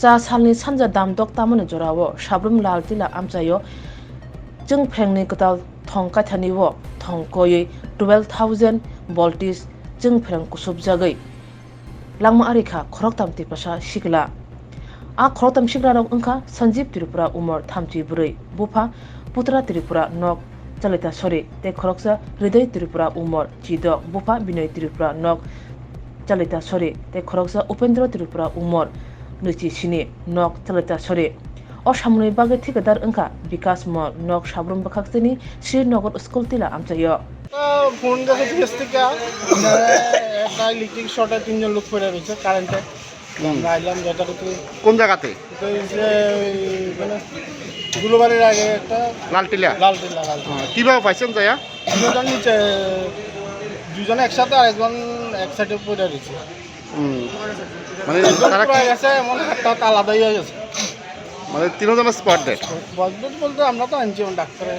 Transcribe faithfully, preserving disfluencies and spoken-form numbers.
Cha salni sanja damdok tamani jorao Sabrum Lal Tila amchaio chwngphrengni kwtal thong kaithani o thong koiwi twelve thousand voltage chwngphreng kusupjagwi langma arikha khoroktham Tiprasa sikla. A khoroktham siklarok wngkha Sanjeev Tripura umor thamchi bwrwi, bupha Putra Tripura nok Chalita Sori tei khoroksa Hriday Tripura umor chidok, bupha Binoy Tripura nok Chalita Sori tei khoroksa Upendra Tripura umor nwichi sini nok Chalita Sori. O samungni bagwi thikadar wngkha Bikas Mall, nok Sabrum bwkhak chini Srinagar School Tila amchaio. Phone gase office theke, একটা ইলেকট্রিক শর্টে তিনজন লোক পড়ে রয়েছে কারেন্টে। হুম। আমরা আইলাম যথারীতি। কোন জায়গাতে? তো এই যে ওই মানে গুলোবাড়ির আগে একটা লালটিলা? লালটিলা, লালটিলা। হ্যাঁ, কিভাবে পাইছেন যাইয়া? দুজন নিচে, দুজন একসাথে, আরেকজন এক সাইডে পড়ে রয়েছে। হুম। মানে একজন তারা পুরা কি গেছে, এমন হাতটা আলাদা হয়ে গেছে। মানে তিনজন স্পট ডেড? স্পট ডেড বলতে আমরা তো আনছি আমার ডাক্তারে।